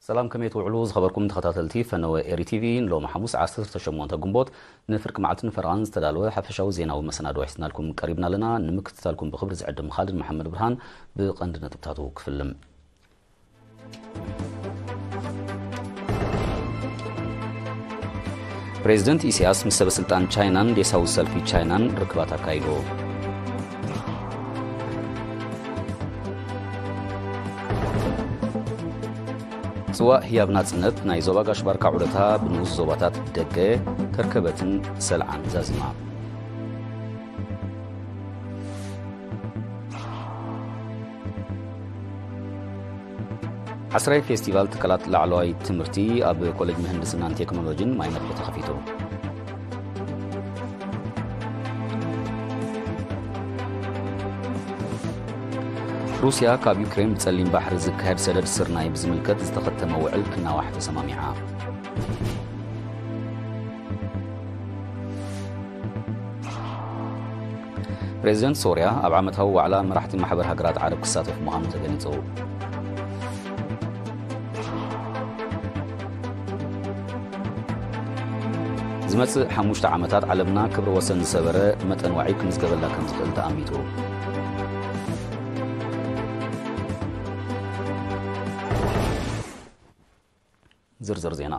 ሰላም፣ ከመይ ትውዕሉ ዝኸበርኩም ተኸታተልቲ ፈነወ ኤሪ ቲቪ? ንሎሚ ሓሙስ ዓሰርተ ሸሞንተ ግንቦት ንፍርቂ መዓልትን ፈረቓን ዝተዳለወ ሓፈሻዊ ዜናዊ መሰናድኦ ሒዝናልኩም ቀሪብና ኣለና። ንምክትታልኩም ብኽብሪ ዝዕድም ኻልድ መሓመድ ብርሃን። ብቐንዲ ነጥብታቱ ክፍልም። ፕሬዚደንት ኢሳያስ ምስ ሰበ ስልጣን ቻይናን ዴሳዊ ሰልፊ ቻይናን ርክባት ኣካይዱ። ጽዋእ ህያብ ናጽነት ናይ ዞባ ጋሽ ባርካ ዑደታ ብንኡስ ዞባታት ደገ ከርከበትን ሰልዓን ዛዚማ። ዓስራይ ፌስቲቫል ትካላት ላዕለዋይ ትምህርቲ ኣብ ኮሌጅ ምህንድስናን ቴክኖሎጂን ማይ ነፍሒ ተኸፊቱ። ሩስያ ካብ ዩክሬን ብጸሊም ባሕሪ ዝካየድ ሰደድ ስርናይ ብዝምልከት ዝተኸተመ ውዕል ክናዋሕ ተሰማሚዓ። ፕሬዚደንት ሶርያ ኣብ ዓመታዊ ዋዕላ መራሕቲ ማሕበር ሃገራት ዓረብ ክሳተፍ ምዃኑ ተገሊጹ። ዝመጽእ ሓሙሽተ ዓመታት ዓለምና ክብረ ወሰን ዝሰበረ መጠን ዋዒ ክምዝገበላ ከም ዝኽእል ተኣሚቱ። ዝርዝር ዜና።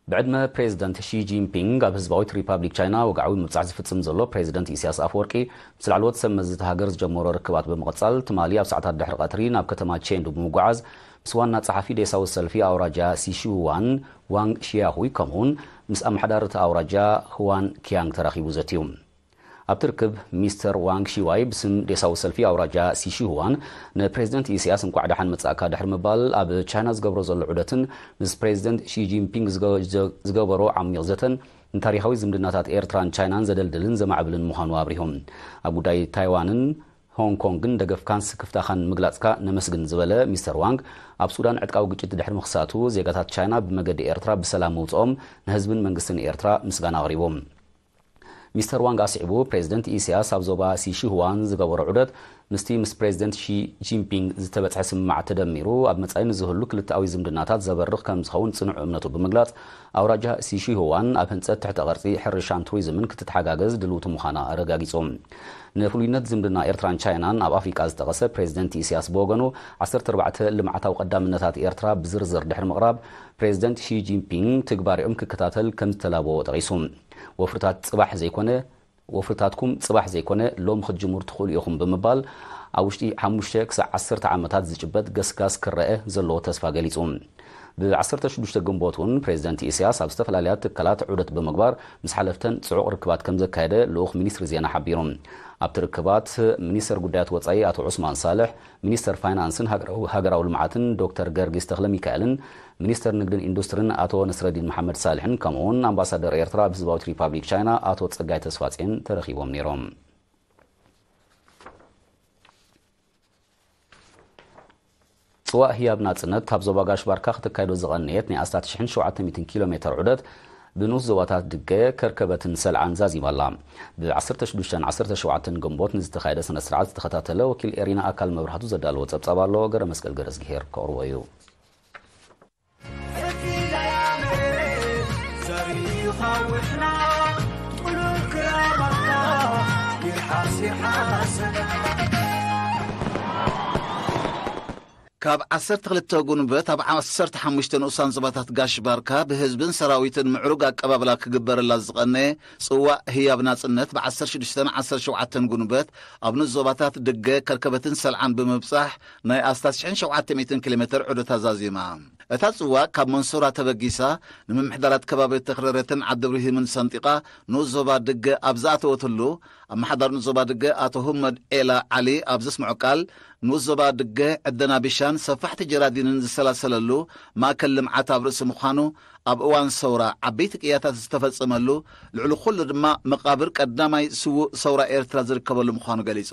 ብዕድመ ፕሬዚደንት ሺ ጂንፒንግ ኣብ ህዝባዊት ሪፓብሊክ ቻይና ወግዓዊ ምብጻሕ ዝፍጽም ዘሎ ፕሬዚደንት ኢሳያስ ኣፈወርቂ፣ ምስ ላዕለዎት ሰብ መዚ እታ ሃገር ዝጀመሮ ርክባት ብምቕጻል፣ ትማሊ ኣብ ሰዓታት ድሕሪ ቀትሪ ናብ ከተማ ቼንዱ ብምጉዓዝ፣ ምስ ዋና ጸሓፊ ዴሳዊ ሰልፊ ኣውራጃ ሲሺዋን ዋንግ ሺያሁይ፣ ከምኡውን ምስ ኣመሓዳሪ እቲ ኣውራጃ ህዋን ኪያንግ ተራኺቡ ዘትዩ። ኣብቲ ርክብ፣ ሚስተር ዋንግ ሺዋይ ብስም ዴሳዊ ሰልፊ ኣውራጃ ሲሺሁዋን ንፕሬዚደንት ኢሳያስ እንቋዕ ደሓን መጻእካ ድሕሪ ምባል፣ ኣብ ቻይና ዝገብሮ ዘሎ ዑደትን ምስ ፕሬዚደንት ሺ ጂንፒንግ ዝገ-፣ ዝገ-፣ ዝገበሮ ዓሚቕ ዘተን ንታሪኻዊ ዝምድናታት ኤርትራን ቻይናን ዘደልድልን ዘማዕብልን ምዃኑ ኣብሪሁ። ኣብ ጉዳይ ታይዋንን ሆንግ ኮንግን ደገፍካን ስክፍታኻን ምግላጽካ ነመስግን ዝበለ ሚስተር ዋንግ፣ ኣብ ሱዳን ዕጥቃዊ ግጭት ድሕሪ ምኽሳቱ፣ ዜጋታት ቻይና ብመገዲ ኤርትራ ብሰላም ምውጽኦም ንህዝብን መንግስትን ኤርትራ ምስጋና ኣቕሪቡ። ሚስተር ዋንግ ኣስዒቡ፣ ፕሬዚደንት ኢሳያስ ኣብ ዞባ ሲሺሁዋን ዝገበሮ ዑደት ምስቲ ምስ ፕሬዚደንት ሺ ጂንፒንግ ዝተበጽሐ ስምምዕ ተደሚሩ፣ ኣብ መጻኢ ንዝህሉ ክልተኣዊ ዝምድናታት ዘበርኽ ከም ዝኸውን ጽኑዕ እምነቱ ብምግላጽ፣ ኣውራጃ ሲሺሁዋን ኣብ ህንጸት ትሕተ ቅርጺ፣ ሕርሻን ቱሪዝምን ክትተሓጋገዝ ድልውቲ ምዃና ኣረጋጊጹ። ንፍሉይነት ዝምድና ኤርትራን ቻይናን ኣብ ኣፍሪቃ ዝጠቐሰ ፕሬዚደንት ኢሳያስ ብወገኑ፣ ዓሰርተ ኣርባዕተ ልምዓታዊ ቀዳምነታት ኤርትራ ብዝርዝር ድሕሪ ምቕራብ፣ ፕሬዚደንት ሺ ጂንፒንግ ትግባሬኦም ክከታተል ከም ዝተላበዎ ጠቒሱ። ወፍርታት ጽባሕ ዘይኮነ፣ ወፍርታትኩም ጽባሕ ዘይኮነ ሎሚ ክትጅምሩ ትኽእሉ ኢኹም ብምባል፣ ኣብ ውሽጢ ሓሙሽተ ክሳዕ ዓሰርተ ዓመታት ዝጭበጥ ገስጋስ ክረአ ዘለዎ ተስፋ ገሊጹ። ብ ዓሰርተ ሽዱሽተ ግንቦት እውን ፕሬዚደንት ኢሳያስ ኣብ ዝተፈላለያ ትካላት ዑደት ብምግባር ምስ ሓለፍተን ጽዑቕ ርክባት ከም ዘካየደ ልኡኽ ሚኒስትሪ ዜና ሓቢሩ። ኣብቲ ርክባት ሚኒስተር ጉዳያት ወጻኢ ኣቶ ዑስማን ሳልሕ፣ ሚኒስተር ፋይናንስን ሃገራዊ፣ ሃገራዊ ልምዓትን ዶክተር ገርጊስ ተኽለ ሚካኤልን፣ ሚኒስተር ንግድን ኢንዱስትሪን ኣቶ ነስረዲን መሓመድ ሳልሕን፣ ከምኡውን ኣምባሳደር ኤርትራ ኣብ ህዝባዊት ሪፓብሊክ ቻይና ኣቶ ጸጋይ ተስፋጼን ተረኺቦም ነይሮም። ጽዋእ ህያብ ናጽነት ኣብ ዞባ ጋሽ ባርካ ከተካይዶ ዝቐነየት ናይ ኣስታት ሽሕን ሸውዓተ ሚእትን ኪሎ ሜተር ዑደት ብንኡስ ዞባታት ድገ፣ ከርከበትን ሰልዓን ዛዚማ ኣላ። ብ ዓሰርተ ሽዱሽተን ዓሰርተ ሸውዓተን ግንቦት ንዝተኻየደ ስነ ስርዓት ዝተኸታተለ ወኪል ኤሪና ኣካል መብራህቱ ዘዳለዎ ጸብጻብ ኣሎ። ገረ መስቀል ገረዝግሄር ከቕርቦ እዩ። ካብ ዓሰርተ ክልተ ጉንበት ኣብ ዓሰርተ ሓሙሽተ ንኡሳን ዞባታት ጋሽ ባርካ ብህዝብን ሰራዊትን ምዕሩግ ኣቀባብላ ክግበረላ ዝቐነየ ጽዋእ ህያብ ናጽነት ብ ዓሰርተ ሽዱሽተን ዓሰርተ ሸውዓተን ጉንበት ኣብ ንኡስ ዞባታት ድገ፣ ከርከበትን ሰልዓን ብምብጻሕ ናይ ኣስታት ሽሕን ሸውዓተ ሚእትን ኪሎ ሜተር ዑደት ኣዛዚማ። እታ ጽዋእ ካብ መንሶራ ተበጊሳ ንምምሕዳራት ከባቢ ተኽለረትን ዓዲብርሂምን ሰንጢቓ ንኡስ ዞባ ድገ ኣብ ዝኣተወትሉ፣ ኣመሓዳሪ ንኡስ ዞባ ድገ ኣቶ ሁመድ ኤላ ዓሊ ኣብ ዘስምዖ ቃል፣ ንኡስ ዞባ ድገ ዕደና ቢሻን ሰፋሕቲ ጀራዲንን ዝሰላሰለሉ ማእከል ልምዓት ኣብ ርእሲ ምዃኑ፣ ኣብ እዋን ሰውራ ዓበይቲ ቅያታት ዝተፈጸመሉ፣ ልዕሊ ኩሉ ድማ መቓብር ቀዳማይ ስዉእ ሰውራ ኤርትራ ዝርከበሉ ምዃኑ ገሊጹ።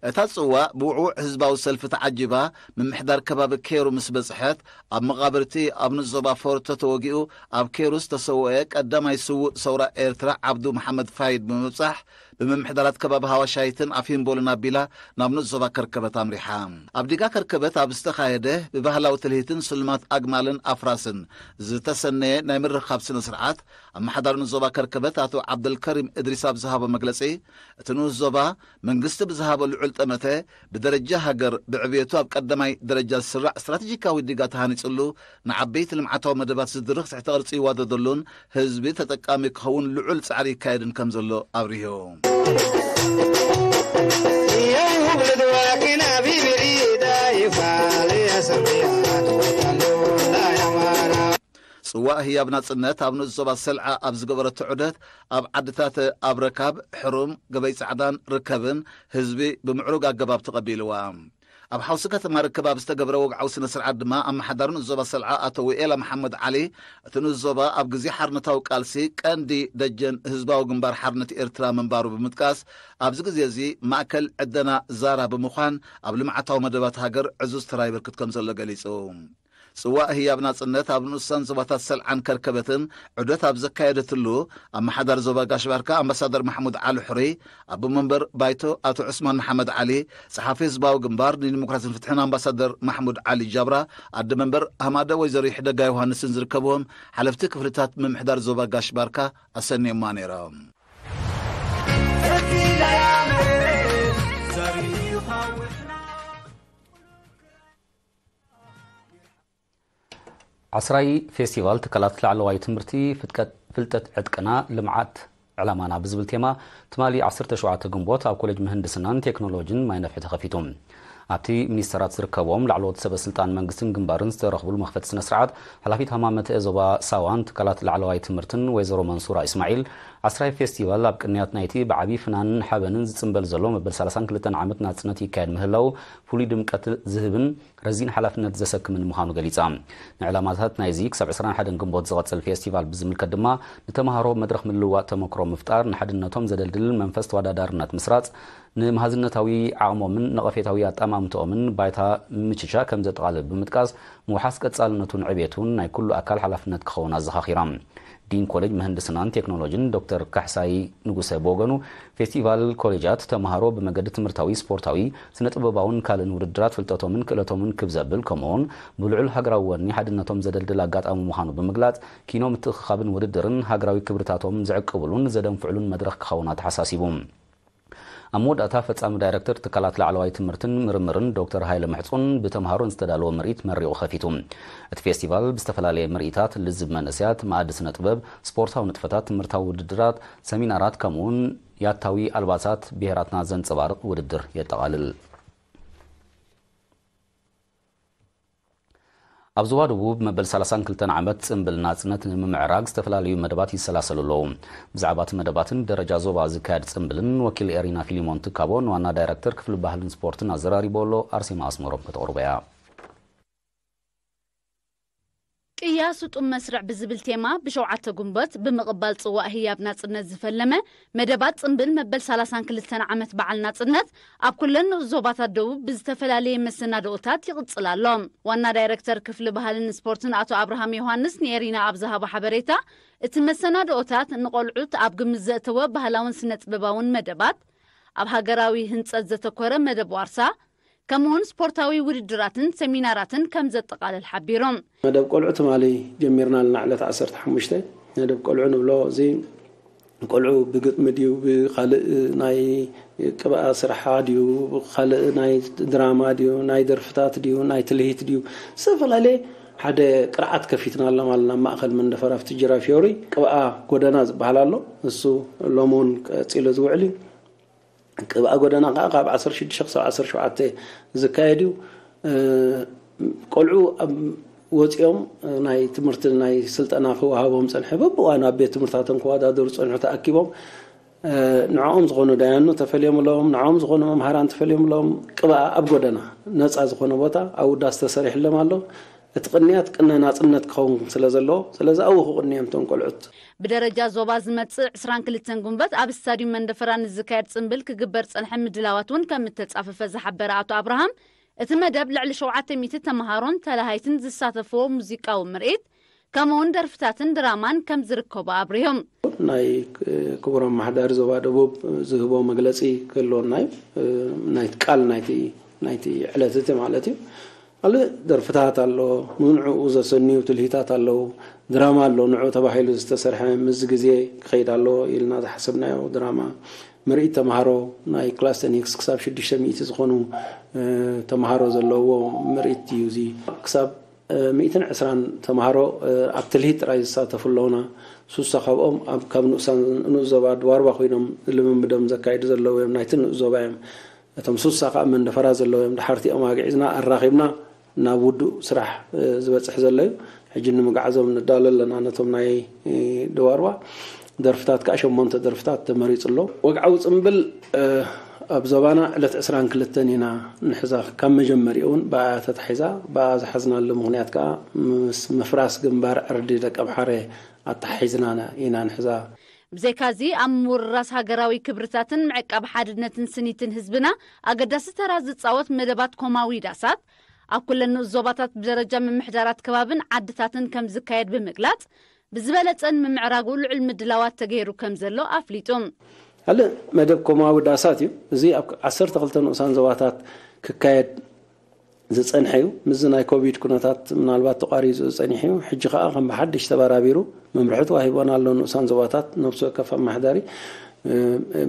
እታ ጽዋ ብውዕዉዕ ህዝባዊ ሰልፊ ተዓጂባ፣ ምምሕዳር ከባቢ ኬሩ ምስ በጽሐት፣ ኣብ መቓብርቲ ኣብ ንኡስ ዞባ ፎርቶ ተወጊኡ ኣብ ኬሩ ዝተሰወአ ቀዳማይ ስዉእ ሰውራ ኤርትራ ዓብዱ መሓመድ ፋይድ ብምብጻሕ፣ ብምምሕዳራት ከባቢ ሃዋሻይትን ኣፊምቦልን ኣቢላ ናብ ንኡስ ዞባ ከርከበት ኣምሪሓ። ኣብ ዲጋ ከርከበት ኣብ ዝተኻየደ ብባህላዊ ትልሂትን ስልማት ኣግማልን ኣፍራስን ዝተሰነየ ናይ ምርኻብ ስነ ስርዓት፣ ኣመሓዳሪ ንኡስ ዞባ ከርከበት ኣቶ ዓብደልከሪም እድሪስ ኣብ ዝሃቦ መግለጺ፣ እቲ ንኡስ ዞባ መንግስቲ ብዝሃቦ ልዑል ጠመተ ብደረጃ ሃገር ብዕብየቱ ኣብ ቀዳማይ ደረጃ ዝስራዕ ስትራቴጂካዊ ዲጋ ተሃኒጽሉ፣ ንዓበይቲ ልምዓታዊ መደባት ዝድርኽ ትሕተ ቅርጺ ይዋደደሉን ህዝቢ ተጠቃሚ ክኸውን ልዑል ጻዕሪ ይካየድን ከም ዘሎ ኣብሪሁ። ጽዋእ ህያብ ናጽነት ኣብ ንኡስ ዞባ ሰልዓ ኣብ ዝገበረቶ ዑደት፣ ኣብ ዓድታት ኣብ ረካብ፣ ሕሩም፣ ገበይ ጻዕዳን ርከብን ህዝቢ ብምዕሩግ ኣገባብ ተቐቢልዋ። ኣብ ሓውሲ ከተማ ርከብ ኣብ ዝተገብረ ወግዓዊ ስነ ስርዓት ድማ፣ ኣመሓዳሪ ንኡስ ዞባ ሰልዓ ኣቶ ውኤላ መሓመድ ዓሊ፣ እቲ ንኡስ ዞባ ኣብ ግዜ ሓርነታዊ ቃልሲ ቀንዲ ደጀን ህዝባዊ ግንባር ሓርነት ኤርትራ ምንባሩ ብምጥቃስ፣ ኣብዚ ግዜ እዚ ማእከል ዕደና ዛራ ብምዃን ኣብ ልምዓታዊ መደባት ሃገር ዕዙዝ ተራ ይበርክት ከም ዘሎ ገሊጹ። ጽዋእ ህያብ ናጽነት ኣብ ንኡሳን ዞባታት ሰልዓን ከርከበትን ዑደት ኣብ ዘካየደትሉ፣ ኣመሓዳሪ ዞባ ጋሽ ባርካ ኣምባሳደር ማሕሙድ ዓሊ ሕሩይ፣ ኣቦ መንበር ባይቶ ኣቶ ዑስማን መሓመድ ዓሊ፣ ጸሓፊ ህዝባዊ ግንባር ንዲሞክራስን ፍትሕን ኣምባሳደር ማሕሙድ ዓሊ ጃብራ፣ ኣደ መንበር ሃማደ ወይዘሮ ይሕደጋ ዮሃንስን ዝርከብዎም ሓለፍቲ ክፍልታት ምምሕዳር ዞባ ጋሽ ባርካ ኣሰንዮማ ነይሮም። ዓስራይ ፌስቲቫል ትካላት ላዕለዋይ ትምህርቲ ፍጥቀት-፣ ፍልጠት ዕጥቅና ልምዓት ዕላማና ብዝብል ቴማ ትማሊ ዓሰርተ ሸውዓተ ግንቦት ኣብ ኮሌጅ ምህንድስናን ቴክኖሎጂን ማይ ነፍሒ ተኸፊቱ። ኣብቲ ሚኒስተራት ዝርከብዎም ላዕለዎት ሰበ ስልጣን መንግስትን ግንባርን ዝተረኽቡሉ መኽፈቲ ስነ ስርዓት፣ ሓላፊት ሃማመተ ዞባ ሳዋን ትካላት ላዕለዋይ ትምህርትን ወይዘሮ መንሱራ እስማዒል፣ ዓስራይ ፌስቲቫል ኣብ ቅንያት ናይቲ ብዓቢ ፍናንን ሓበንን ዝጽንበል ዘሎ መበል ሰላሳን ክልተን ዓመት ናጽነት ይካየድ ምህላው ፍሉይ ድምቀት ዝህብን ረዚን ሓላፍነት ዘሰክምን ምዃኑ ገሊጻ። ንዕላማታት ናይዚ ክሳብ ዕስራን ሓደን ግንቦት ዝቐጽል ፌስቲቫል ብዝምልከት ድማ፣ ንተምሃሮ መድረኽ ምልውዋጥ ተመክሮ ምፍጣር፣ ንሓድነቶም ዘደልድል መንፈስ ተወዳዳርነት ምስራጽ፣ ንመሃዝነታዊ ዓቕሞምን ነቐፌታዊ ኣጠማምትኦምን ባይታ ምምችቻ ከም ዘጠቓልል ብምጥቃስ፣ ምውሓስ ቀጻልነቱን ዕቤቱን ናይ ኩሉ ኣካል ሓላፍነት ክኸውን ኣዘኻኺራ። ዲን ኮሌጅ ምህንድስናን ቴክኖሎጂን ዶክተር ካሕሳይ ንጉሰ ብወገኑ፣ ፌስቲቫል ኮሌጃት ተምሃሮ ብመገዲ ትምህርታዊ፣ ስፖርታዊ፣ ስነ ጥበባውን ካልእን ውድድራት ፍልጠቶምን ክእለቶምን ክብ ዘብል፣ ከምኡውን ብልዑል ሃገራዊ ወኒ ሓድነቶም ዘደልድል ኣጋጣሚ ምዃኑ ብምግላጽ፣ ኪኖ ምትእኽኻብን ውድድርን ሃገራዊ ክብርታቶም ዝዕቅብሉን ዘደንፍዕሉን መድረኽ ክኸውን ኣተሓሳሲቡ። ኣብ መወዳእታ፣ ፈጻሚ ዳይረክተር ትካላት ላዕለዋይ ትምህርትን ምርምርን ዶክተር ሃይለ ምሕጹን ብተምሃሮን ዝተዳለወ ምርኢት መሪቑ ከፊቱ። እቲ ፌስቲቫል ብዝተፈላለየ ምርኢታት፣ ልዝብ መንእሰያት፣ መኣዲ ስነ ጥበብ፣ ስፖርታዊ ንጥፈታት፣ ትምህርታዊ ውድድራት፣ ሰሚናራት፣ ከምኡውን ያታዊ ኣልባሳት ብሄራትና ዘንጸባርቕ ውድድር የጠቓልል። ኣብ ዞባ ደቡብ መበል ሰላሳን ክልተን ዓመት ጽምብል ናጽነት ንምምዕራግ ዝተፈላለዩ መደባት ይሰላሰሉ ኣለዉ። ብዛዕባ እቲ መደባትን ደረጃ ዞባ ዝካየድ ጽምብልን ወኪል ኤሪና ፊሊሞን ትካቦ ንዋና ዳይረክተር ክፍሊ ባህልን ስፖርትን ኣዘራሪቦ ኣሎ። ኣርሴማ ኣስመሮም ከተቕርቦ እያ። ቅያ ስጡም መስርዕ ብዝብል ቴማ ብሸውዓተ ጉንበት ብምቕባል ጽዋእ ህያብ ናጽነት ዝፈለመ መደባት ጽምብል መበል ሰላሳን ክልተን ዓመት በዓል ናጽነት ኣብ ኩለን ንኡስ ዞባታት ደቡብ ብዝተፈላለየ መሰናድኦታት ይቕጽል ኣሎ። ዋና ዳይረክተር ክፍሊ ባህልን ስፖርትን ኣቶ ኣብርሃም ዮሃንስ ንኤሪና ኣብ ዝሃቦ ሓበሬታ፣ እቲ መሰናድኦታት ንቖልዑት ኣብ ግምት ዘእተወ ባህላውን ስነ ጥበባውን መደባት፣ ኣብ ሃገራዊ ህንጸት ዘተኮረ መደብ ዋርሳ፣ ከምኡውን ስፖርታዊ ውድድራትን ሰሚናራትን ከም ዘጠቓልል ሓቢሮም። መደብ ቆልዑ ትማሊ ጀሚርና ኣለና፣ ዕለት ዓሰርተ ሓሙሽተ። መደብ ቆልዑ ንብሎ እዚ ቆልዑ ብግጥሚ ድዩ፣ ብኻልእ ናይ ቅብኣ ስራሓ ድዩ፣ ብኻልእ ናይ ድራማ ድዩ፣ ናይ ደርፍታት ድዩ፣ ናይ ትልሂት ድዩ፣ ዝተፈላለየ ሓደ ቅርዓት ከፊትና ኣለና። ኣብ ማእኸል መንደፈራ ኣብቲ ጅራ ፊዮሪ ቅብኣ ጎደና ዝበሃል ኣሎ። እሱ ሎሚ እውን ቀፂሉ ዝውዕል እዩ። ቅብኣ ጎደና ከዓ ካብ ዓሰርተ ሽዱሽተ ክሳብ ዓሰርተ ሸውዓተ ዝካየድ እዩ። እ፣ ቆልዑ ኣብ ወፂኦም ናይ ትምህርቲ ናይ ስልጠና ክወሃቦም ፀንሐ፣ በብእዋኑ ኣብ ቤት ትምህርታቶም ክወዳደሩ ፀንሑ ተኣኪቦም፣ እ፣ ንዕኦም ዝኾኑ ዳያኑ ተፈልዮምሎም፣ ንዕኦም ዝኾኑ መምሃራን ተፈልዮምሎም፣ ቅብኣ ኣብ ጎደና ነፃ ዝኾነ ቦታ ኣብ ውዳስ ተሰሪሕሎም ኣሎ። እቲ ቅንያት ቅነ ናፅነት ክኸውን ስለ ዘለዎ፣ ስለዚ ኣብኡ ክቕንዮም እቶም ቆልዑት። ብደረጃ ዞባ ዝመጽእ ዕስራን ክልተን ጉንበት ኣብ ስታድዩም መንደፈራ ንዝካየድ ጽምብል ክግበር ጸንሐ ምድላዋት እውን ከም እተጻፈፈ ዝሓበረ ኣቶ ኣብርሃም፣ እቲ መደብ ልዕሊ ሸውዓተ ሚእቲ ተመሃሮን ተላሃይትን ዝሳተፍዎ ሙዚቃዊ ምርኢት፣ ከምኡውን ደርፍታትን ድራማን ከም ዝርከቦ ኣብሪሆም። ናይ ክቡር ኣመሓዳሪ ዞባ ደቡብ ዝህቦ መግለፂ ክህልወና እዩ። ናይቲ ቃል ናይቲ ናይቲ ዕለት እቲ ማለት እዩ። ካልእ ደርፍታት ኣሎ፣ ንዕኡ ዘሰንዩ ትልሂታት ኣለዉ። ድራማ ኣሎ፣ ንዕኡ ተባሂሉ ዝተሰርሐ፣ ምስ ግዜ ክኸይድ ኣለዎ ኢልና ዝሓሰብናዮ ድራማ። ምርኢት ተምሃሮ፣ ናይ ክላስ ተን ሂክስ ክሳብ ሽዱሽተ ሚእቲ ዝኾኑ ተምሃሮ ዘለውዎ ምርኢት እዩ። እዚ ክሳብ ሚእትን ዕስራን ተምሃሮ ኣብ ትልሂት ጥራይ ዝሳተፉ ኣለውና። ሱሳ ካብኦም ኣብ ካብ ንኡሳን ንኡስ ዞባ ድዋርባ ኮይኖም ልምምዶም ዘካይዱ ዘለዉ እዮም፣ ናይቲ ንኡስ ዞባ እዮም። እቶም ሱሳ ከዓ መንደፈራ ዘለዉ እዮም። ድሓርቲኦም ኣግዒዝና ኣራኺብና ናብ ውዱእ ስራሕ ዝበፅሕ ዘሎ እዩ። ሕጂ ንምግዓዞም ንዳሎ ኣለና። ነቶም ናይ ድዋርባ ደርፍታት ከዓ ሸሞንተ ደርፍታት ተመሪፁ ኣሎ። ወግዓዊ ፅምብል ኣብ ዞባና ዕለት ዕስራን ክልተን ኢና ንሕዛ። ካብ መጀመሪኡ እውን ብኣ ተታሒዛ፣ ብኣ ዝሓዝናሉ ምኽንያት ከዓ ምስ ምፍራስ ግንባር ዕርዲ ደቀምሓረ ኣተሓሒዝና ኢና ንሕዛ። ብዘይካዚ ኣብ ምውርራስ ሃገራዊ ክብርታትን ምዕቃብ ሓድነትን ስኒትን ህዝብና ኣገዳሲ ተራ ዝፃወት መደባት ኮማዊ ዳሳት ኣብ ኩለን ንኡስ ዞባታት ብደረጃ ምምሕዳራት ከባብን ዓድታትን ከም ዝካየድ ብምግላፅ፣ ብዝበለፀ ንምምዕራጉ ልዑል ምድላዋት ተገይሩ ከም ዘሎ ኣፍሊጡ። ካልእ መደብ ኮማዊ ዳሳት እዩ። እዚ ኣብ ዓሰርተ ክልተ ንኡሳን ዞባታት ክካየድ ዝፀንሐ እዩ። ምስዚ ናይ ኮቪድ ኩነታት ምናልባት ተቋሪፁ ዝፀኒሐ እዩ። ሕጂ ከዓ ከም ብሓድሽ ተበራቢሩ መምርሒ ተዋሂቦና ኣሎ። ንኡሳን ዞባታት ነብሲ ወከፍ ኣመሓዳሪ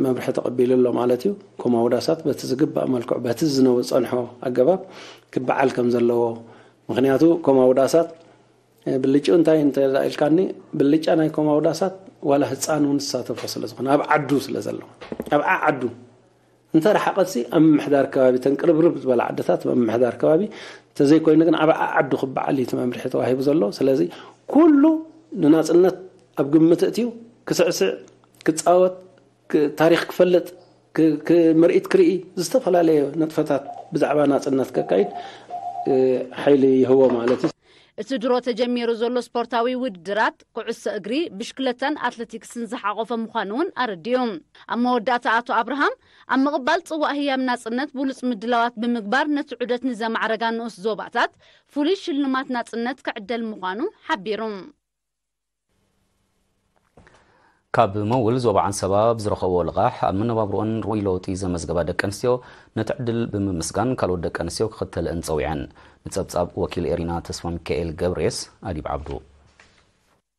መምርሒ ተቐቢሉ ኣሎ ማለት እዩ። ኮማዊ ዳሳት በቲ ዝግባእ መልክዑ በቲ ዝነበ ዝፀንሖ ኣገባብ ክበዓል ከም ዘለዎ፣ ምኽንያቱ ኮማዊ ዳሳት ብልጭኡ እንታይ እንተ ኢልካኒ፣ ብልጫ ናይ ኮማዊ ዳሳት ዋላ ህፃን እውን ዝሳተፎ ስለ ዝኾነ፣ ኣብ ዓዱ ስለ ዘሎ፣ ኣብ ዓዓዱ እንተ ረሓቐትሲ ኣብ ምምሕዳር ከባቢ፣ ተን ቅርብርብ ዝበላ ዓድታት ኣብ ምምሕዳር ከባቢ፣ እንተዘይኮይኑ ግን ኣብ ዓዓዱ ክበዓል እዩ እቲ መምርሒ ተዋሂቡ ዘሎ። ስለዚ ኩሉ ንናፅነት ኣብ ግምት እትዩ ክስዕስዕ፣ ክፃወት፣ ታሪክ ክፈልጥ፣ ምርኢት ክርኢ፣ ዝተፈላለየ ንጥፈታት ብዛዕባ ናፅነት ከካይድ ሓይሊ ይህቦ ማለት እዩ። እቲ ድሮ ተጀሚሩ ዘሎ ስፖርታዊ ውድድራት ኩዕሶ እግሪ፣ ብሽክለታን ኣትለቲክስን ዝሓቆፈ ምዃኑ እውን ኣረዲኡ። ኣብ መወዳእታ ኣቶ ኣብርሃም ኣብ ምቕባል ፅዋእ ህያብ ናፅነት ብሉፅ ምድላዋት ብምግባር ነቲ ዑደት ንዘማዕረጋ ንኡስ ዞባታት ፍሉይ ሽልማት ናፅነት ክዕደል ምዃኑ ሓቢሩ። ካብ መውል ዞባ ዓንሰባ ብዝረኸብኦ ልቓሕ ኣብ መነባብሮኦን ርኡይ ለውጢ ዘመዝገባ ደቂ ኣንስትዮ ነቲ ዕድል ብምምስጋን ካልኦት ደቂ ኣንስትዮ ክኽተልእን ጸዊዐን። ንጸብጻብ ወኪል ኤሪና ተስፋሚካኤል ገብሬስ ኣዲብ ዓብዱ።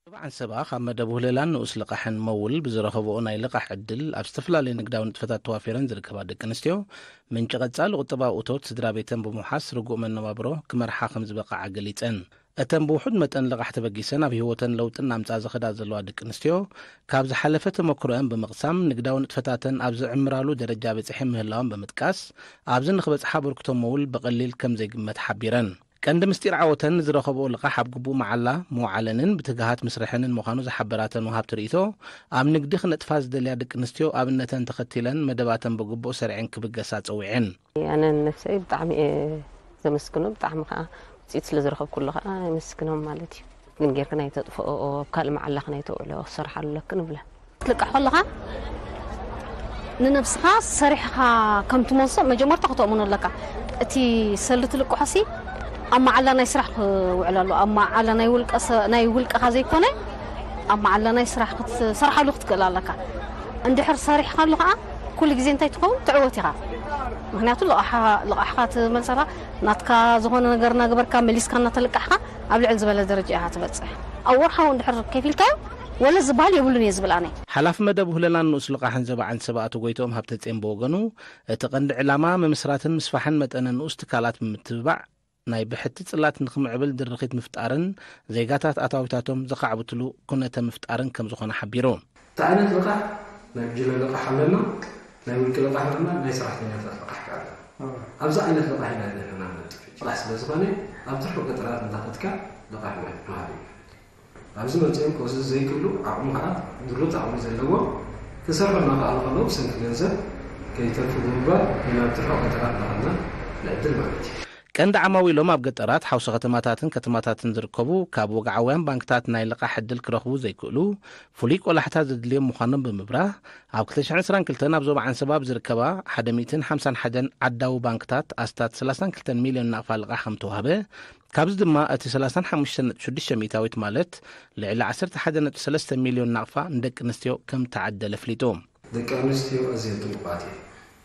ዞባ ዓንሰባ ካብ መደብ ውህለላን ንኡስ ልቓሕን መውል ብዝረኸብኦ ናይ ልቓሕ ዕድል ኣብ ዝተፈላለዩ ንግዳዊ ንጥፈታት ተዋፊረን ዝርከባ ደቂ ኣንስትዮ ምንጪ ቀጻሊ ቁጠባዊ እቶት ስድራ ቤተን ብምውሓስ ርጉእ መነባብሮ ክመርሓ ከም ዝበቕዓ ገሊጸን። እተን ብውሑድ መጠን ልቓሕ ተበጊሰን ኣብ ህይወተን ለውጢ እናምጽኣ ዝኸዳ ዘለዋ ደቂ ኣንስትዮ፣ ካብ ዝሓለፈ ተመክሮአን ብምቕሳም ንግዳዊ ንጥፈታተን ኣብ ዝዕምራሉ ደረጃ በጺሐን ምህላወን ብምጥቃስ፣ ኣብዚ ንኽበጽሓ ኣበርክቶ መውል ብቐሊል ከም ዘይግመት ሓቢረን። ቀንዲ ምስጢር ዓወተን ንዝረኸብኦ ልቓሕ ኣብ ግቡእ መዓላ ምውዓለንን ብትግሃት ምስርሐንን ምዃኑ ዝሓበራ እተን ወሃብቲ ርእይቶ፣ ኣብ ንግዲ ክነጥፋ ዝደልያ ደቂ ኣንስትዮ ኣብነተን ተኸቲለን መደባተን ብግቡእ ሰሪዐን ክብገሳ ጸዊዐን። ኣነ ንነብሰይ ብጣዕሚ እየ ዘመስግኖ፣ ብጣዕሚ ከዓ ውፅኢት ስለ ዝረኸብኩሉ ከዓ የመስግኖም ማለት እዩ። ግን ጌርክን ኣይተጥፍኦ፣ ኣብ ካልእ መዓላክን ኣይተውዕሎ፣ ክሰርሓሉ ኣለክን እብለን። ክትልቃሕ ከለኻ ንነብስኻ ሰሪሕኻ ከም ትመልሶ መጀመርታ ክተእምኖ ኣለካ። እቲ ሰልዲ ትልቅሖሲ ኣብ መዓላ ናይ ስራሕ ክውዕል ኣለዎ። ኣብ መዓላ ናይ ውልቀ ሰ- ናይ ውልቀኻ ዘይኮነ ኣብ መዓላ ናይ ስራሕ ክትሰርሓሉ ክትክእል ኣለካ። እንድሕር ሰሪሕካሉ ከዓ ኩሉ ግዜ እንታይ ትኸውን ትዕወት ኢኻ። ምክንያቱ ልቓሕኻ ትመልሰኻ ናትካ ዝኾነ ነገር እናገበርካ መሊስካ እናተለቃሕካ ኣብ ልዕል ዝበለ ደረጃ ኢኻ ትበፅሕ። ኣብ ወርሓዊ እንድሕር ከፊልካዮ ወለ ዝበሃል የብሉን እየ ዝብል ኣነ። ሓላፊ መደብ ውህለላን ንኡስ ልቓሕን ዘባዕን ሰባእቱ ጎይትኦም ሃብተጼን ብወገኑ፣ እቲ ቀንዲ ዕላማ ምምስራትን ምስፋሕን መጠነ ንኡስ ትካላት ብምትብባዕ ናይ ብሕቲ ጽላት ንኽምዕብል ድርኺት ምፍጣርን ዜጋታት ኣታዊታቶም ዘኻዕብትሉ ኩነተ ምፍጣርን ከምዝኾነ ሓቢሩ። እንታይ ዓይነት ልቓሕ? ናይ ጉጅለ ልቓሕ ኣለና፣ ናይ ውልቂ ልቓሕ ኣለና፣ ናይ ሰራሕተኛታት ልቓሕ ከኣ ኣለና። ኣብዚ ዓይነት ልቓሕ ኢና ዘለና ንነጥፍ። ልቓሕ ስለ ዝኾነ ኣብ ትርሑ ገጠራት እንዳኸድካ ልቓሕ ምሃብ እዩ። ኣብዚ መጺኦም ክወስዱ ዘይክእሉ፣ ዓቕሙ ከኣ ድሩት ዓቕሚ ዘለዎም፣ ክሰርሑ እናኸኣሉ ከለዉ ብሰንኪ ገንዘብ ከይተርፉ ብምግባር ንናብ ትርሑ ገጠራት እናኸድና ንዕድል ማለት እዩ። ቀንዲ ዓማዊሎም ኣብ ገጠራት፣ ሓውሲ ከተማታትን ከተማታትን ዝርከቡ፣ ካብ ወግዓውያን ባንክታት ናይ ልቓሕ ዕድል ክረኽቡ ዘይክእሉ፣ ፍሉይ ቆላሕታ ዘድልዮም ምዃኖም ብምብራህ፣ ኣብ ክልተ ሽሕን ዕስራን ክልተን ኣብ ዞባ ዓንሰባ ኣብ ዝርከባ ሓደ ሚእትን ሓምሳን ሓደን ዓዳዊ ባንክታት ኣስታት ሰላሳን ክልተን ሚልዮን ናቕፋ ልቓሕ ከምተዋህበ ካብዚ ድማ እቲ ሰላሳን ሓሙሽተን ነጥቢ ሽዱሽተ ሚእታዊት፣ ማለት ልዕሊ ዓሰርተ ሓደ ነጥቢ ሰለስተ ሚልዮን ናቕፋ፣ ንደቂ ኣንስትዮ ከም ተዓደለ ኣፍሊጡ። ደቂ ኣንስትዮ ኣዝየን ጥቡቓት እየን።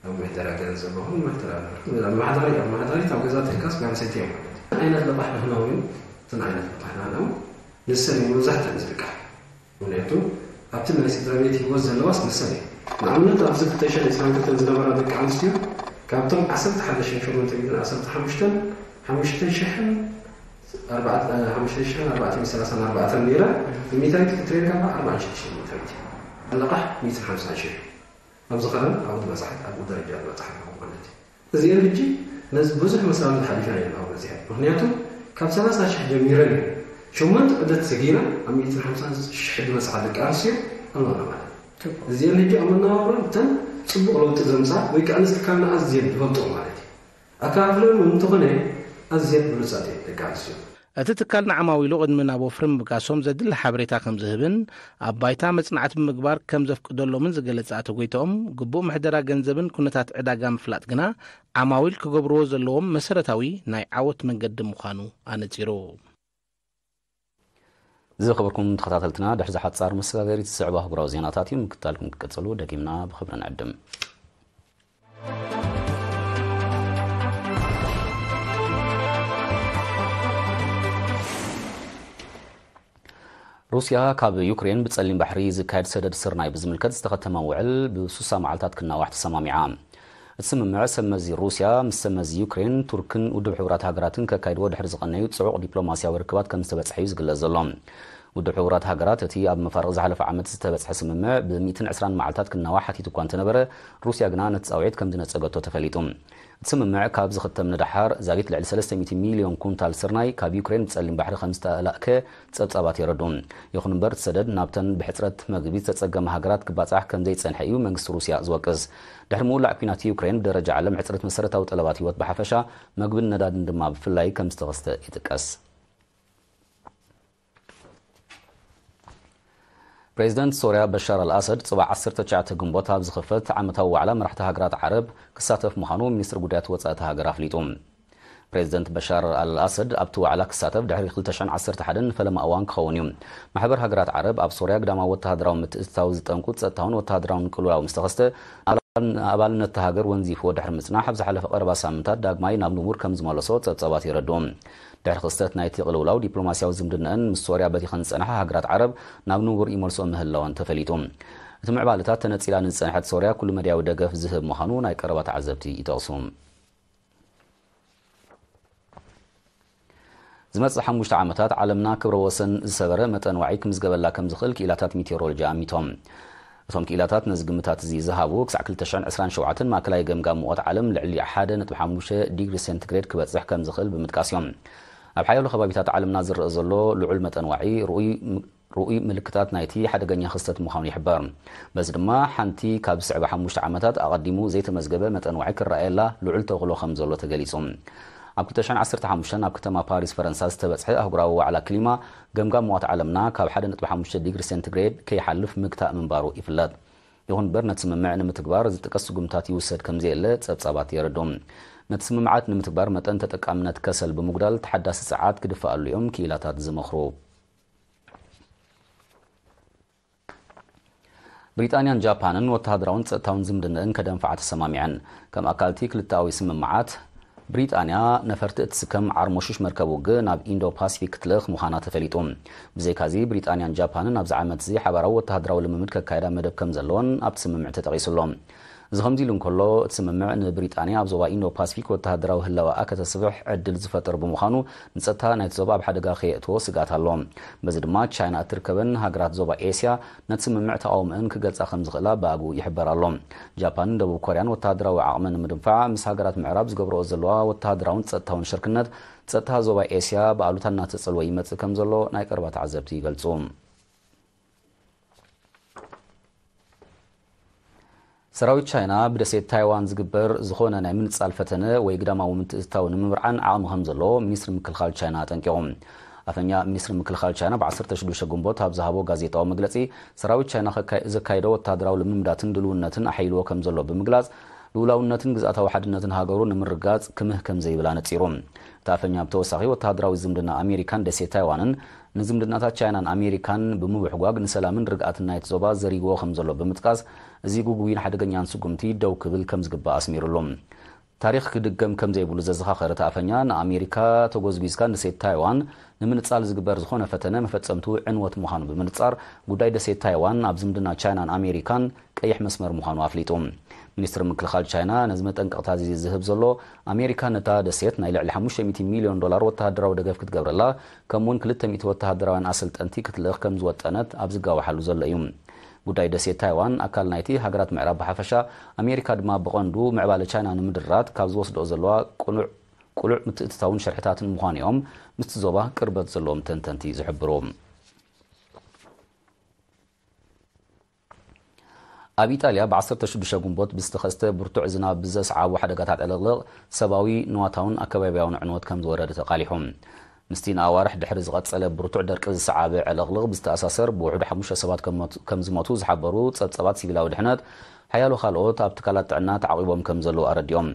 ኣብ ምሕደራ ገንዘብ ይኹን ምሕደራ ንብረት፣ ኣብ ማሕደሪ፣ ኣብ ማሕደሪት ኣብ ገዛ ትልቃስ ጓል ኣንስተይቲ እየን ማለት እዩ። ዓይነት ልቓሕ ንሕና እውን፣ እተን ዓይነት ልቓሕ ንሕና እውን ንሰን እዩ መብዛሕትአን ዝልቃሕ። ምኽንያቱ ኣብቲ ናይ ስድራ ቤት ህይወት ዘለዋስ ንሰን እየን። ንኣብነት ኣብዚ ክልተ ሽሕን ዕስራን ክልተን ዝነበራ ደቂ ኣንስትዮ ካብቶም ዓሰርተ ሓደ ሽሕን ሸሞንተ ሚእትን ዓሰርተ ሓሙሽተን፣ ሓሙሽተ ሽሕን ኣርባዕተ፣ ሓሙሽተ ሽሕን ኣርባዕተ ሚእትን ሰላሳን ኣርባዕተን ነይረን፣ ብሚእታዊት ክትሪኤን ከለኻ ኣርባዓን ሽዱሽተን ሚእታዊት እዩ። ልቓሕ ሚእትን ሓምሳን ሽሕ። ኣብዚ ኸረን ኣብኡ ዝበጽሐት፣ ኣብኡ ደረጃ ዝበጽሐት ማለት እዩ። እዚአን ሕጂ ነዚ ብዙሕ መሳልል ሓሊፈን እየን ኣብኡ በጺሐን። ምኽንያቱ ካብ ሰላሳ ሽሕ ጀሚረን እየን ሸሞንተ ዕደት ሰጊና ኣብ ሚእትን ሓምሳን ሽሕ ዝበጽሓ ደቂ ኣንስትዮ ኣለዋና ማለት እዩ። እዚአን ሕጂ ኣብ መነባብሮን እተን ጽቡቕ ለውጢ ዘምጻ ወይ ከኣ ነዚ ትካልና ኣዝየን ዝፈልጥኦ ማለት እዩ። ኣከፋፍለን እውን እንተኾነ ኣዝየን ብሉጻት እየን ደቂ ኣንስትዮ። እቲ ትካል ንዓማዊሉ ቅድሚ ናብ ወፍሪ ምብጋሶም ዘድሊ ሓበሬታ ከም ዝህብን ኣብ ባይታ መጽናዕቲ ብምግባር ከም ዘፍቅደሎምን ዝገለጸ ኣቶ ጎይትኦም፣ ግቡእ ምሕደራ ገንዘብን ኩነታት ዕዳጋ ምፍላጥ ግና ዓማዊል ክገብርዎ ዘለዎም መሰረታዊ ናይ ዓወት መንገዲ ምዃኑ ኣነጺሩ። ዝኸበርኩም ተኸታተልትና፣ ድሕሪ ሓጻር መሰጋገሪት ዝስዕብ ኣህጉራዊ ዜናታት እዩ። ምክትታልኩም ክትቀጽሉ ደጊምና ብኽብሪ ንዕድም። ሩስያ ካብ ዩክሬን ብጸሊም ባሕሪ ዝካየድ ሰደድ ስርናይ ብዝምልከት ዝተኸተመ ውዕል ብስሳ መዓልታት ክናዋሕ ተሰማሚዓ። እቲ ስምምዕ ሰብ መዚ ሩስያ ምስ ሰብ መዚ ዩክሬን፣ ቱርክን ውድብ ሕቡራት ሃገራትን ከካይድዎ ድሕሪ ዝቐነዩ ጽዑቕ ዲፕሎማስያዊ ርክባት ከም ዝተበጽሐ እዩ ዝግለጽ ዘሎ። ውድብ ሕቡራት ሃገራት እቲ ኣብ መፋርቕ ዝሓለፈ ዓመት ዝተበጽሐ ስምምዕ ብ ሚእትን ዕስራን መዓልታት ክናዋሕ ሓቲቱ እኳ እንተነበረ፣ ሩስያ ግና ነቲ ጻውዒት ከም ዝነጸገቶ ተፈሊጡ። እቲ ስምምዕ ካብ ዝኽተም ንደሓር ዛጊት ልዕሊ ሰለስተ ሚእቲ ሚልዮን ኩንታል ስርናይ ካብ ዩክሬን ብጸሊም ባሕሪ ከም ዝተላእከ ጸብጻባት የረድኡ። ይኹን እምበር፣ እቲ ሰደድ ናብተን ብሕጽረት መግቢ ዝተጸገማ ሃገራት ክባጻሕ ከም ዘይጸንሐ እዩ መንግስቲ ሩስያ ዝወቅስ። ድሕሪ ምውላዕ ኲናት ዩክሬን፣ ብደረጃ ዓለም ሕጽረት መሰረታዊ ጠለባት ህይወት ብሓፈሻ፣ መግብን ነዳድን ድማ ብፍላይ ከም ዝተኸስተ ይጥቀስ። ፕሬዚደንት ሶርያ በሻር ኣልኣሰድ ጽባሕ ዓሰርተ ትሽዓተ ግንቦት ኣብ ዝኽፈት ዓመታዊ ዋዕላ መራሕቲ ሃገራት ዓረብ ክሳተፍ ምዃኑ ሚኒስትሪ ጉዳያት ወጻኢ እታ ሃገር ኣፍሊጡ። ፕሬዚደንት በሻር ኣልኣሰድ ኣብቲ ዋዕላ ክሳተፍ ድሕሪ ክልተ ሽሕን ዓሰርተ ሓደን ንፈለማ እዋን ክኸውን እዩ። ማሕበር ሃገራት ዓረብ ኣብ ሶርያ ግዳማዊ ወተሃደራዊ ምትእትታው ዝጠንቁ ጸጥታውን ወተሃደራውን ቅልውላው ምስ ተኸስተ፣ ኣባልነት እታ ሃገር ወንዚፍዎ ድሕሪ ምጽናሕ፣ ኣብ ዝሓለፈ ቀረባ ሳምንታት ዳግማይ ናብ ንቡር ከም ዝመለሶ ጸብጻባት የረድኡ። ድሕሪ ክስተት ናይቲ ቅልውላው፣ ዲፕሎማስያዊ ዝምድናኣን ምስ ሶርያ በቲኸን ዝጸንሓ ሃገራት ዓረብ ናብ ንቡር ይመልስኦ ምህላወን ተፈሊጡ። እቲ ምዕባለታት፣ ተነጺላ ንዝጸንሐት ሶርያ ኩሉ መዳያዊ ደገፍ ዝህብ ምዃኑ ናይ ቀረባ ተዓዘብቲ ይጠቕሱ። ዝመጽእ ሓሙሽተ ዓመታት፣ ዓለምና ክብረ ወሰን ዝሰበረ መጠን ዋዒ ክምዝገበላ ከም ዝኽእል ክኢላታት ሜቴዎሮሎጂ ኣሚቶም። እቶም ክኢላታት ነዚ ግምታት እዚ ዝሃቡ፣ ክሳዕ ክልተ ሽሕን ዕስራን ሸውዓተን ማእከላይ ገምጋም ሙቐት ዓለም ልዕሊ ሓደ ነጥቢ ሓሙሽተ ዲግሪ ሴንቲግሬድ ክበጽሕ ከም ዝኽእል ብምጥቃስ እዮም። ኣብ ሓያሎ ከባቢታት ዓለምና ዝረአ ዘሎ ልዑል መጠን ዋዒ፣ ርኡይ ም-፣ ርኡይ ምልክታት ናይቲ ሓደገኛ ክስተት ምዃኑ ይሕበር። በዚ ድማ፣ ሓንቲ ካብ ዝስዕባ ሓሙሽተ ዓመታት ኣቐዲሙ ዘይተመዝገበ መጠን ዋዒ ክረኣየላ ልዑል ተኽእሎ ከም ዘሎ ተገሊጹ። ኣብ ክልተ ሽሕን ዓሰርተ ሓሙሽተን ኣብ ከተማ ፓሪስ ፈረንሳ ዝተበጽሐ ኣህጉራዊ ዋዕላ ክሊማ፣ ገምጋም ሙቐት ዓለምና ካብ ሓደ ነጥቢ ሓሙሽተ ዲግሪ ሴንቲግሬድ ከይሓልፍ ምግታእ ምንባሩ ይፍለጥ። ይኹን እምበር፣ ነቲ ስምምዕ ንምትግባር ዝጥቀስ ስጉምታት ይውሰድ ከም ዘየለ ጸብጻባት የረድኡ። ነቲ ስምምዓት ንምትግባር፣ መጠን ተጠቃምነት ከሰል ብምጉዳል፣ ተሓዳሲ ጸዓት ክድፍኣሉ እዮም ክኢላታት ዝመኽሩ። ብሪጣንያን ጃፓንን ወተሃደራውን ጸጥታውን ዝምድነአን ከደንፍዓ ተሰማሚዐን። ከም ኣካል እቲ ክልተኣዊ ስምምዓት፣ ብሪጣንያ ነፈርቲ እትስከም ዓርሞሹሽ መርከብ ውግእ ናብ ኢንዶ ፓሲፊክ ክትልእኽ ምዃና ተፈሊጡ። ብዘይካዚ፣ ብሪጣንያን ጃፓንን ኣብዚ ዓመት እዚ ሓባራዊ ወተሃደራዊ ልምምድ ከካየዳ መደብ ከም ዘለወን ኣብቲ ስምምዕ ተጠቒሱ ኣሎ። እዚ ከምዚ ኢሉ እንከሎ፣ እቲ ስምምዕ ንብሪጣንያ ኣብ ዞባ ኢንዶ ፓሲፊክ ወተሃደራዊ ህላወኣ ከተስፍሕ ዕድል ዝፈጥር ብምዃኑ፣ ንጸጥታ ናይቲ ዞባ ኣብ ሓደጋ ከየእትዎ ስግኣት ኣሎ። በዚ ድማ፣ ቻይና እትርከበን ሃገራት ዞባ ኤስያ ነቲ ስምምዕ ተቓውሞአን ክገልጻ ከም ዝኽእላ ብኣግኡ ይሕበር ኣሎ። ጃፓንን ደቡብ ኮርያን ወተሃደራዊ ዓቕመን ንምድንፋዕ ምስ ሃገራት ምዕራብ ዝገብርኦ ዘለዋ ወተሃደራውን ጸጥታውን ሽርክነት፣ ጸጥታ ዞባ ኤስያ ብኣሉታ እናተጸልወ ይመጽእ ከም ዘሎ ናይ ቀረባ ተዓዘብቲ ይገልጹ። ሰራዊት ቻይና ብደሴት ታይዋን ዝግበር ዝኾነ ናይ ምንጻል ፈተነ ወይ ግዳማዊ ምትእትታው ንምምርዓን ዓቕሚ ከም ዘለዎ ሚኒስትሪ ምክልኻል ቻይና ኣጠንቂቑ። ኣፈኛ ሚኒስትሪ ምክልኻል ቻይና ብ ዓሰርተ ሽዱሽተ ግንቦት ኣብ ዝሃቦ ጋዜጣዊ መግለጺ፣ ሰራዊት ቻይና ከካ-፣ ዘካየዶ ወተሃደራዊ ልምምዳትን ድልውነትን ኣሐይልዎ ከም ዘሎ ብምግላጽ፣ ልኡላውነትን ግዝኣታዊ ሓድነትን ሃገሩ ንምርጋጽ ክምህ ከም ዘይብል ኣነጺሩ። እቲ ኣፈኛ ብተወሳኺ፣ ወተሃደራዊ ዝምድና ኣሜሪካን ደሴት ታይዋንን ንዝምድናታት ቻይናን ኣሜሪካን ብምብሕጓግ ንሰላምን ርግኣትን ናይቲ ዞባ ዘሪግዎ ከም ዘሎ ብምጥቃስ፣ እዚ ግጉይን ሓደገኛን ስጉምቲ ደው ክብል ከም ዝግባእ ኣስሚሩሉ። ታሪኽ ክድገም ከም ዘይብሉ ዘዘኻኸረ እቲ ኣፈኛ፣ ንኣሜሪካ ተጎዝጒዝካ ንደሴት ታይዋን ንምንጻል ዝግበር ዝኾነ ፈተነ መፈጸምቱ ዕንወት ምዃኑ ብምንጻር፣ ጉዳይ ደሴት ታይዋን ኣብ ዝምድና ቻይናን ኣሜሪካን ቀይሕ መስመር ምዃኑ ኣፍሊጡ። ሚኒስትሪ ምክልኻል ቻይና ነዚ መጠንቀቕታ እዚ ዝህብ ዘሎ፣ ኣሜሪካ ነታ ደሴት ናይ ልዕሊ ሓሙሽተ ሚእቲ ሚልዮን ዶላር ወተሃደራዊ ደገፍ ክትገብረላ፣ ከምኡውን ክልተ ሚእቲ ወተሃደራውያን ኣሰልጠንቲ ክትልእኽ ከም ዝወጠነት ኣብ ዝጋወሓሉ ዘሎ እዩ። ጉዳይ ደሴት ታይዋን ኣካል ናይቲ ሃገራት ምዕራብ ብሓፈሻ፣ ኣሜሪካ ድማ ብቐንዱ ምዕባለ ቻይና ንምድራት ካብ ዝወስድኦ ዘለዋ ቅኑዕ ቅሉዕ ምትእትታውን ሸርሕታትን ምዃኑ እዮም ምስቲ ዞባ ቅርበት ዘለዎም ተንተንቲ ዝሕብሩ። ኣብ ኢጣልያ ብ ዓሰርተ ሽዱሽተ ግንቦት ብዝተኸስተ ብርቱዕ ዝናብ ብዘስዓቡ ሓደጋታት ዕልቕልቕ ሰብኣዊ፣ ንዋታውን ኣከባቢያውን ዕንወት ከም ዝወረደ ተቓሊሑ። ምስቲ ንኣዋርሕ ድሕሪ ዝቐጸለ ብርቱዕ ደርቂ ዝሰዓበ ዕልቕልቕ ብዝተኣሳሰር ብውሑዱ ሓሙሽተ ሰባት ከም ሞቱ- ከም ዝሞቱ ዝሓበሩ ጸብጻባት ሲቪላዊ ድሕነት፣ ሓያሎ ካልኦት ኣብ ትካላት ጥዕና ተዓቒቦም ከም ዘለዉ ኣረዲኦም።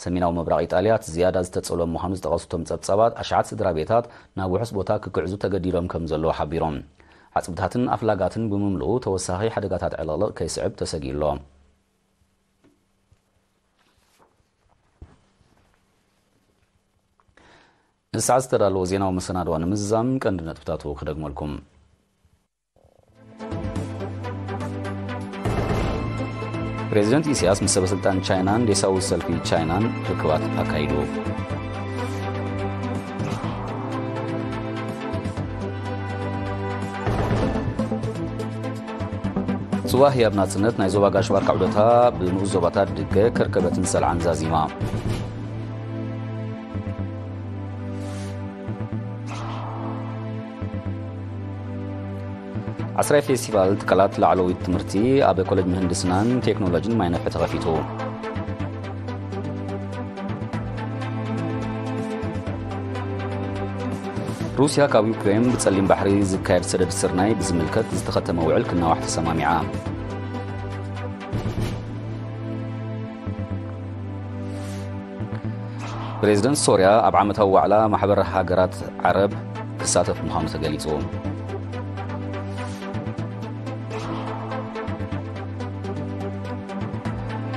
ሰሜናዊ ምብራቕ ኢጣልያ እቲ ዝያዳ ዝተጸልወ ምዃኑ ዝጠቐሱ እቶም ጸብጻባት፣ ኣሽሓት ስድራ ቤታት ናብ ውሑስ ቦታ ክግዕዙ ተገዲዶም ከም ዘለዉ ሓቢሮም። ዓጽብታትን ኣፍላጋትን ብምምልኡ ተወሳኺ ሓደጋታት ዕልቕልቕ ከይስዕብ ተሰጊኡ ኣሎ። ንሰዓት ዝተዳለወ ዜናዊ መሰናድዋ ንምዝዛም ቀንዲ ነጥብታቱ ክደግመልኩም። ፕሬዚደንት ኢሳያስ ምስ ሰበስልጣን ቻይናን ዴሳዊ ሰልፊ ቻይናን ርክባት ኣካይዱ። ጽዋ ህያብ ናጽነት ናይ ዞባ ጋሽ ባርካ ዑደታ ብንኡስ ዞባታት ድገ ከርከበትን ሰልዓን ዛዚማ። ዓስራይ ፌስቲቫል ትካላት ላዕለዊት ትምህርቲ ኣብ ኮሌጅ ምህንድስናን ቴክኖሎጂን ማይ ነፍሒ ተኸፊቱ። ሩስያ ካብ ዩክሬን ብጸሊም ባሕሪ ዝካየድ ሰደድ ስርናይ ብዝምልከት ዝተኸተመ ውዕል ክናዋሕ ተሰማሚዓ። ፕሬዚደንት ሶርያ ኣብ ዓመታዊ ዋዕላ ማሕበር ሃገራት ዓረብ ክሳተፍ ምዃኑ ተገሊጹ።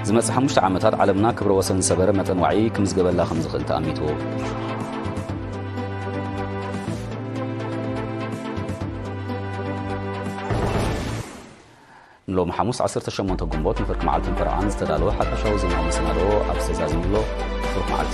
ዝመጽእ ሓሙሽተ ዓመታት ዓለምና ክብረ ወሰን ዝሰበረ መጠን ዋዒ ክምዝገበላ ከም ዝኽእል ተኣሚቱ። ንሎሚ ሓሙስ ዓሰርተ ሸሞንተ ግንቦት ንፍርቂ መዓልትን ፈረቓን ዝተዳለወ ሓፈሻዊ ዜናዊ መሰናድኦ ኣብዚ ተዛዚሙ ኣሎ። ብሩኽ መዓልቲ።